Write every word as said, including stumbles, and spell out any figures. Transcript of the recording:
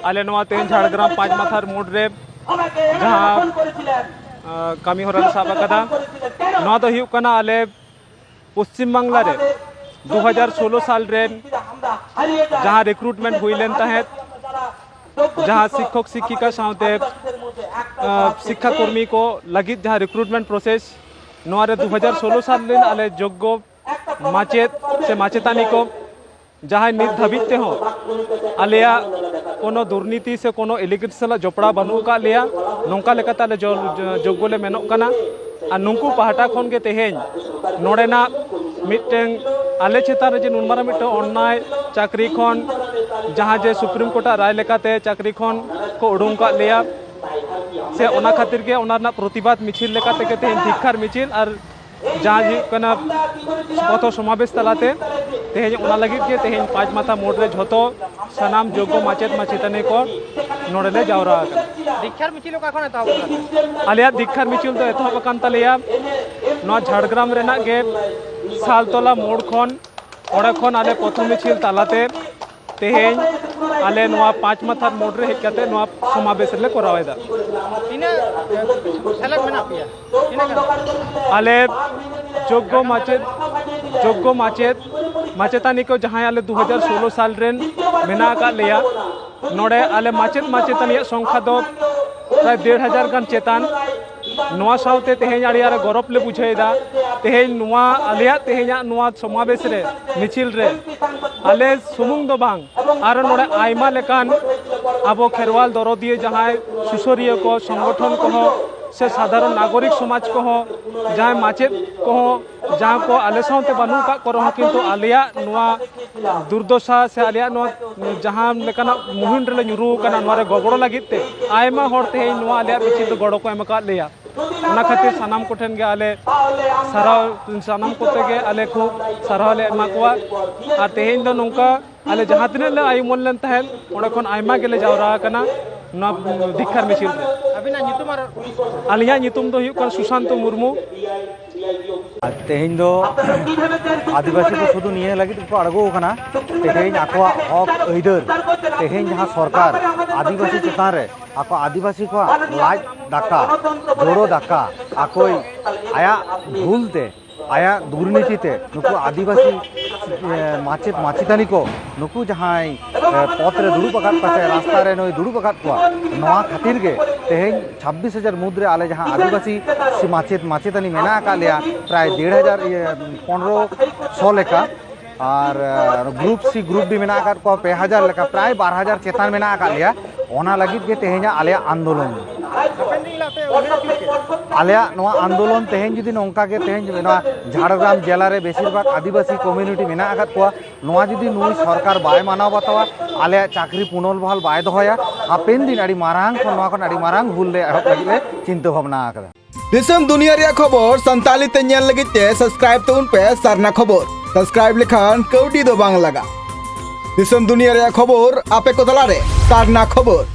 ᱟᱞᱮ ᱱᱚᱣᱟ ᱛᱮᱦᱮᱧ ᱡᱷᱟᱲᱜᱨᱟᱢ ᱯᱟᱸᱪ ᱢᱟᱛᱷᱟᱨ ᱢᱳᱲ ᱨᱮ ᱡᱟᱦᱟᱸ ᱠᱟᱹᱢᱤ ᱦᱚᱨᱟ ᱞᱮ ᱥᱟᱵ ᱟᱠᱟᱫᱟ, ᱱᱚᱣᱟ ᱫᱚ ᱦᱩᱭᱩᱜ ᱠᱟᱱᱟ ᱟᱞᱮ ᱯᱚᱥᱪᱤᱢ ᱵᱟᱝᱞᱟ ᱨᱮ ᱫᱩ ᱦᱟᱡᱟᱨ ᱥᱳᱞᱳ ᱥᱟᱞ ᱨᱮᱱ ᱡᱟᱦᱟᱸ ᱨᱤᱠᱨᱩᱴᱢᱮᱱᱴ ᱦᱩᱭ ᱞᱮᱱ ᱛᱟᱦᱮᱸᱫ, ᱡᱟᱦᱟᱸ ᱥᱤᱠᱠᱷᱚᱠ ᱥᱤᱠᱠᱷᱤᱠᱟ ᱥᱟᱶᱛᱮ ᱥᱤᱠᱠᱷᱟ ᱠᱚᱨᱢᱤ ᱠᱚ ᱞᱟᱹᱜᱤᱫ ᱡᱟᱦᱟᱸ ᱨᱤᱠᱨᱩᱴᱢᱮᱱᱴ ᱯᱨᱚᱥᱮᱥ, ᱱᱚᱣᱟ ᱨᱮ ᱫᱩ ᱦᱟᱡᱟᱨ ᱥᱳᱞᱳ ᱥᱟᱞ ᱨᱮᱱ ᱟᱞᱮ ᱡᱳᱜᱽᱜᱚ ᱢᱟᱪᱮᱫ ᱥᱮ ᱢᱟᱪᱮᱛᱟᱹᱱᱤ ᱠᱚ ᱡᱟᱦᱟᱸᱭ ᱱᱤᱛ ᱫᱷᱟᱹᱵᱤᱡ ᱛᱮᱦᱚᱸ ᱟᱞᱮᱭᱟᱜ ᱠᱳᱱᱳ ᱫᱩᱨᱱᱤᱛᱤ ᱥᱮ ᱠᱳᱱᱳ ᱮᱞᱤᱜᱮᱰ ᱥᱟᱞᱟᱜ ᱡᱚᱯᱲᱟᱣ ᱵᱟᱹᱱᱩᱜ ᱟᱠᱟᱫ ᱞᱮᱭᱟ, ᱱᱚᱝᱠᱟ ᱞᱮᱠᱟᱛᱮ ᱟᱞᱮ ᱡᱚ-, ᱡᱚ-, ᱡᱳᱜᱽᱜᱚ ᱞᱮ ᱢᱮᱱᱚᱜ ᱠᱟᱱᱟ᱾ ᱟᱨ ᱱᱩᱠᱩ ᱯᱟᱦᱴᱟ ᱠᱷᱚᱱ ᱜᱮ ᱛᱮᱦᱮᱧ ᱱᱚᱰᱮᱱᱟᱜ ᱢᱤᱫᱴᱟᱝ ᱟᱞᱮ ᱪᱮᱛᱟᱱ ᱨᱮ ᱡᱮ ᱱᱩᱱ ᱢᱟᱨᱟᱝ ᱢᱤᱫᱴᱟᱝ ᱚᱱᱱᱟᱭ ᱪᱟᱹᱠᱨᱤ ᱠᱷᱚᱱ, ᱡᱟᱦᱟᱸ ᱡᱮ ᱥᱩᱯᱨᱤᱢ ᱠᱳᱨᱴᱟᱜ ᱨᱟᱭ ᱞᱮᱠᱟᱛᱮ ᱪᱟᱹᱠᱨᱤ ᱠᱷᱚᱱ ᱠᱚ ᱩᱰᱩᱝ ᱟᱠᱟᱫ ᱞᱮᱭᱟ, ᱥᱮ ᱚᱱᱟ ᱠᱷᱟᱹᱛᱤᱨ ᱜᱮ ᱚᱱᱟ ᱨᱮᱱᱟᱜ ᱯᱨᱚᱛᱤᱵᱟᱫ ᱢᱤᱪᱷᱤᱞ ᱞᱮᱠᱟ ᱛᱮᱜᱮ ᱛᱮᱦᱮᱧ ᱫᱷᱤᱠᱠᱷᱟᱨ ᱢᱤᱪᱷᱤᱞ ᱟᱨ ᱡᱟᱦᱟᱸ ᱦᱩᱭᱩᱜ ᱠᱟᱱᱟ ᱯᱚᱛᱷᱚ ᱥᱚᱢᱟᱵᱮᱥ ᱛᱟᱞᱟᱛᱮ ᱛᱮᱦᱮᱧ ᱚᱱᱟ ᱞᱟᱹᱜᱤᱫ ᱜᱮ ᱛᱮᱦᱮᱧ ᱯᱟᱸᱪ ᱢᱟᱛᱷᱟ ᱢᱳᱲ ᱨᱮ ᱡᱷᱚᱛᱚ ᱥᱟᱱᱟᱢ ᱡᱳᱜᱽᱜᱚ ᱢᱟᱪᱮᱫ ᱢᱟᱪᱮᱛᱟᱹᱱᱤ ᱠᱚ ᱱᱚᱰᱮ ᱞᱮ ᱡᱟᱣᱨᱟ ᱟᱠᱟᱱᱟ᱾ ᱫᱤᱠᱠᱷᱟᱨ ᱢᱤᱪᱷᱤᱞ ᱚᱠᱟ ᱠᱷᱚᱱ ᱮᱛᱚᱦᱚᱵ ᱟᱠᱟᱱᱟ? ᱟᱞᱮᱭᱟᱜ ᱫᱤᱠᱠᱷᱟᱨ ᱢᱤᱪᱷᱤᱞ ᱫᱚ ᱮᱛᱚᱦᱚᱵ ᱟᱠᱟᱱ ᱛᱟᱞᱮᱭᱟ ᱱᱚᱣᱟ ᱡᱷᱟᱲᱜᱨᱟᱢ ᱨᱮᱱᱟᱜ ᱜᱮ ᱥᱟᱞᱛᱚᱞᱟ ᱢᱳᱲ ᱠᱷᱚᱱ᱾ ᱚᱸᱰᱮ ᱠᱷᱚᱱ ᱟᱞᱮ ᱯᱚᱛᱷᱚ ᱢᱤᱪᱷᱤᱞ ᱛᱟᱞᱟᱛᱮ ᱛᱮᱦᱮᱧ ᱟᱞᱮ ᱱᱚᱣᱟ ᱯᱟᱸᱪ ᱢᱟᱛᱷᱟᱨ ᱢᱳᱲ ᱨᱮ ᱦᱮᱡ ᱠᱟᱛᱮ ᱱᱚᱣᱟ ᱥᱚᱢᱟᱵᱮᱥ ᱨᱮᱞᱮ ᱠᱚᱨᱟᱣ ᱮᱫᱟ᱾ ᱛᱤᱱᱟᱹᱜ ᱥᱮᱞᱮᱫ ᱢᱮᱱᱟᱜ ᱯᱮᱭᱟ? ᱛᱤᱱᱟᱹᱜ ᱜᱟᱱ? ᱟᱞᱮ ᱡᱳᱜᱽᱜᱚ ᱢᱟᱪᱮᱫ, ᱡᱳᱜᱽᱜᱚ ᱢᱟᱪᱮᱫ, ᱢᱟᱪᱮᱛᱟᱹᱱᱤ ᱠᱚ ᱡᱟᱦᱟᱸᱭ ᱟᱞᱮ ᱫᱩ ᱦᱟᱡᱟᱨ ᱥᱳᱞᱳ ᱥᱟᱞ ᱨᱮᱱ ᱢᱮᱱᱟᱜ ᱟᱠᱟᱫ ᱞᱮᱭᱟ, ᱱᱚᱰᱮ ᱟᱞᱮ ᱢᱟᱪᱮᱫ ᱢᱟᱪᱮᱛᱟᱹᱱᱤᱭᱟᱜ ᱥᱚᱝᱠᱷᱟ ᱫᱚ ᱯᱨᱟᱭ ᱰᱮᱲ ᱦᱟᱡᱟᱨ ᱜᱟᱱ ᱪᱮᱛᱟᱱ᱾ ᱱᱚᱣᱟ ᱥᱟᱶᱛᱮ ᱛᱮᱦᱮᱧ ᱟᱹᱰᱤ ᱟᱸᱴ ᱜᱚᱨᱚᱵᱽ ᱞᱮ ᱵᱩᱡᱷᱟᱹᱣ ᱮᱫᱟ᱾ ᱛᱮᱦᱮᱧ ᱱᱚᱣᱟ ᱟᱞᱮᱭᱟᱜ ᱛᱮᱦᱮᱧᱟᱜ ᱱᱚᱣᱟ ᱥᱚᱢᱟᱵᱮᱥ ᱨᱮ, ᱢᱤᱪᱷᱤᱞ ᱨᱮ ᱟᱞᱮ ᱥᱩᱢᱩᱝ ᱫᱚ ᱵᱟᱝ, ᱟᱨᱚ ᱱᱚᱰᱮ ᱟᱭᱢᱟ ᱞᱮᱠᱟᱱ ᱟᱵᱚ ᱠᱷᱮᱨᱣᱟᱞ ᱫᱚᱨᱚᱫᱤᱭᱟᱹ ᱡᱟᱦᱟᱸᱭ ᱥᱩᱥᱟᱹᱨᱤᱭᱟᱹ ᱠᱚ, ᱥᱚᱝᱜᱚᱴᱷᱚᱱ ᱠᱚᱦᱚᱸ ᱥᱮ ᱥᱟᱫᱷᱟᱨᱚᱱ ᱱᱟᱜᱚᱨᱤᱠ ᱥᱚᱢᱟᱡᱽ ᱠᱚᱦᱚᱸ, ᱡᱟᱦᱟᱸᱭ ᱢᱟᱪᱮᱫ ᱠᱚᱦᱚᱸ, ᱡᱟᱦᱟᱸ ᱠᱚ ᱟᱞᱮ ᱥᱟᱶᱛᱮ ᱵᱟᱹᱱᱩᱜ ᱟᱠᱟᱫ ᱠᱚ ᱨᱮᱦᱚᱸ, ᱠᱤᱱᱛᱩ ᱟᱞᱮᱭᱟᱜ ᱱᱚᱣᱟ ᱫᱩᱨᱫᱚᱥᱟ ᱥᱮ ᱟᱞᱮᱭᱟᱜ ᱱᱚᱣᱟ ᱡᱟᱦᱟᱸ ᱞᱮᱠᱟᱱᱟᱜ ᱢᱩᱦᱤᱢ ᱨᱮᱞᱮ ᱧᱩᱨᱩ ᱟᱠᱟᱱᱟ, ᱱᱚᱣᱟ ᱨᱮ ᱜᱚᱵᱚᱲᱚ ᱞᱟᱹᱜᱤᱫ ᱛᱮ ᱟᱭᱢᱟ ᱦᱚᱲ ᱛᱮᱦᱮᱧ ᱱᱚᱣᱟ ᱟᱞᱮᱭᱟᱜ ᱢᱤᱪᱷᱤᱞ ᱨᱮ ᱜᱚᱲᱚ ᱠᱚ ᱮᱢ ᱟᱠᱟᱫ ᱞᱮᱭᱟ᱾ ᱚᱱᱟ ᱠᱷᱟᱹᱛᱤᱨ ᱥᱟᱱᱟᱢ ᱠᱚᱴᱷᱮᱱ ᱜᱮ ᱟᱞᱮ ᱥᱟᱨᱦᱟᱣ, ᱥᱟᱱᱟᱢ ᱠᱚᱛᱮ ᱜᱮ ᱟᱞᱮ ᱠᱷᱩᱵ ᱥᱟᱨᱦᱟᱣ ᱞᱮ ᱮᱢᱟ ᱠᱚᱣᱟ᱾ ᱟᱨ ᱛᱮᱦᱮᱧ ᱫᱚ ᱱᱚᱝᱠᱟ ᱟᱞᱮ ᱡᱟᱦᱟᱸ ᱛᱤᱱᱟᱹᱜ ᱞᱮ ᱟᱭᱩᱢᱟᱹᱱ ᱞᱮᱱ ᱛᱟᱦᱮᱸᱫ, ᱚᱸᱰᱮ ᱠᱷᱚᱱ ᱟᱭᱢᱟ ᱜᱮᱞᱮ ᱡᱟᱣᱨᱟ ᱟᱠᱟᱱᱟ ᱱᱚᱣᱟ ᱫᱤᱠᱠᱷᱟᱨ ᱢᱤᱪᱷᱤᱞ ᱨᱮ᱾ ᱟᱹᱵᱤᱱᱟᱜ ᱧᱩᱛᱩᱢ ᱟᱨ? ᱟᱹᱞᱤᱧᱟᱜ ᱧᱩᱛᱩᱢ ᱫᱚ ᱦᱩᱭᱩᱜ ᱠᱟᱱᱟ ᱥᱩᱥᱟᱱᱛᱚ ᱢᱩᱨᱢᱩ᱾ ᱟᱨ ᱛᱮᱦᱮᱧ ᱫᱚ ᱟᱹᱫᱤᱵᱟᱹᱥᱤ ᱠᱚ ᱥᱩᱫᱷᱩ ᱱᱤᱭᱟᱹ ᱞᱟᱹᱜᱤᱫ ᱜᱮᱠᱚ ᱟᱬᱜᱚ ᱟᱠᱟᱱᱟ, ᱛᱮᱦᱮᱧ ᱟᱠᱚᱣᱟᱜ ᱦᱚᱠ ᱟᱹᱭᱫᱟᱹᱨ, ᱛᱮᱦᱮᱧ ᱡᱟᱦᱟᱸ ᱥᱚᱨᱠᱟᱨ ᱟᱹᱫᱤᱵᱟᱹᱥᱤ ᱪᱮᱛᱟᱱ ᱨᱮ, ᱟᱠᱚ ᱟᱹᱫᱤᱵᱟᱹᱥᱤ ᱠᱚᱣᱟᱜ ᱞᱟᱡ ᱫᱟᱠᱟ, ᱡᱚᱲᱚ ᱫᱟᱠᱟ, ᱟᱠᱚᱭ ᱟᱭᱟᱜ ᱵᱷᱩᱞ ᱛᱮ, ᱟᱭᱟᱜ ᱫᱩᱨᱱᱤᱛᱤ ᱛᱮ ᱱᱩᱠᱩ ᱟᱹᱫᱤᱵᱟᱹᱥᱤ, ᱮ, ᱢᱟᱪᱮᱫ ᱢᱟᱪᱮᱛᱟᱹᱱᱤ ᱠᱚ ᱱᱩᱠᱩ ᱡᱟᱦᱟᱸᱭ, ᱮ, ᱯᱚᱫᱽ ᱨᱮ ᱫᱩᱲᱩᱵ ᱟᱠᱟᱫ ᱠᱚᱣᱟ ᱥᱮ ᱨᱟᱥᱛᱟ ᱨᱮ ᱱᱩᱭ ᱫᱩᱲᱩᱵ ᱟᱠᱟᱫ ᱠᱚᱣᱟ, ᱱᱚᱣᱟ ᱠᱷᱟᱹᱛᱤᱨ ᱜᱮ ᱛᱮᱦᱮᱧ ᱪᱷᱟᱵᱵᱤᱥ ᱦᱟᱡᱟᱨ ᱢᱩᱫᱽ ᱨᱮ ᱟᱞᱮ ᱡᱟᱦᱟᱸ ᱟᱹᱫᱤᱵᱟᱹᱥᱤ ᱥᱮ ᱢᱟᱪᱮᱫ ᱢᱟᱪᱮᱛᱟᱹᱱᱤ ᱢᱮᱱᱟᱜ ᱟᱠᱟᱫ ᱞᱮᱭᱟ, ᱯᱨᱟᱭ ᱰᱮᱲ ᱦᱟᱡᱟᱨ, ᱤᱭᱟᱹ, ᱯᱚᱱᱨᱚ ᱥᱚ ᱞᱮᱠᱟ, ᱟᱨ, ᱮ, ᱜᱨᱩᱯ ᱥᱤ, ᱜᱨᱩᱯ ᱰᱤ ᱢᱮᱱᱟᱜ ᱟᱠᱟᱫ ᱠᱚᱣᱟ ᱯᱮ ᱦᱟᱡᱟᱨ ᱞᱮᱠᱟ, ᱯᱨᱟᱭ ᱵᱟᱨ ᱦᱟᱡᱟᱨ ᱪᱮᱛᱟᱱ ᱢᱮᱱᱟᱜ ᱟᱠᱟᱫ ᱞᱮᱭᱟ᱾ ᱚᱱᱟ ᱞᱟᱹᱜᱤᱫ ᱜᱮ ᱛᱮᱦᱮᱧᱟᱜ ᱟᱞᱮᱭᱟᱜ ᱟᱱᱫᱳᱞᱚᱱ᱾ ᱟᱞᱮᱭᱟᱜ ᱱᱚᱣᱟ ᱟᱱᱫᱳᱞᱚᱱ ᱛᱮᱦᱮᱧ ᱡᱩᱫᱤ ᱱᱚᱝᱠᱟ ᱜᱮ ᱛᱮᱦᱮᱧ ᱱᱚᱣᱟ ᱡᱷᱟᱲᱜᱨᱟᱢ ᱡᱮᱞᱟ ᱨᱮ ᱵᱮᱥᱤᱨ ᱵᱷᱟᱜᱽ ᱟᱹᱫᱤᱵᱟᱹᱥᱤ ᱠᱚᱢᱤᱭᱩᱱᱤᱴᱤ ᱢᱮᱱᱟᱜ ᱟᱠᱟᱫ ᱠᱚᱣᱟ, ᱱᱚᱣᱟ ᱡᱩᱫᱤ ᱱᱩᱭ ᱥᱚᱨᱠᱟᱨ ᱵᱟᱭ ᱢᱟᱱᱟᱣ ᱵᱟᱛᱟᱣᱟ, ᱟᱞᱮᱭᱟᱜ ᱪᱟᱹᱠᱨᱤ ᱯᱩᱱᱚᱞ ᱵᱟᱦᱟᱞ ᱵᱟᱭ ᱫᱚᱦᱚᱭᱟ, ᱦᱟᱯᱮᱱ ᱫᱤᱱ ᱟᱹᱰᱤ ᱢᱟᱨᱟᱝ ᱠᱷᱚᱱ, ᱱᱚᱣᱟ ᱠᱷᱚᱱ ᱟᱹᱰᱤ ᱢᱟᱨᱟᱝ ᱦᱩᱞ ᱞᱮ ᱮᱦᱚᱵ ᱞᱟᱹᱜᱤᱫ ᱞᱮ ᱪᱤᱱᱛᱟᱹ ᱵᱷᱟᱵᱽᱱᱟ ᱟᱠᱟᱫᱟ᱾ ᱫᱤᱥᱚᱢ ᱫᱩᱱᱤᱭᱟᱹ ᱨᱮᱭᱟᱜ ᱠᱷᱚᱵᱚᱨ ᱥᱟᱱᱛᱟᱲᱤ ᱛᱮ ᱧᱮᱞ ᱞᱟᱹᱜᱤᱫ ᱛᱮ ᱥᱟᱵᱥᱠᱨᱟᱭᱤᱵ ᱛᱟᱵᱚᱱ ᱯᱮ ᱥᱟᱨᱱᱟ ᱠᱷᱚᱵᱚᱨ᱾ ᱥᱟᱵᱥᱠᱨᱟᱭᱤᱵ ᱞᱮᱠᱷᱟᱱ ᱠᱟᱹᱣᱰᱤ ᱫᱚ ᱵᱟᱝ ᱞᱟᱜᱟᱜᱼᱟ᱾ ᱫᱤᱥᱚᱢ ᱫᱩᱱᱤᱭᱟᱹ ᱨᱮᱭᱟᱜ ᱠᱷᱚᱵᱚᱨ ᱟᱯᱮ ᱠᱚ ᱛᱟᱞᱟᱨᱮ ᱥᱟᱨᱱᱟ ᱠᱷᱚᱵᱚᱨ᱾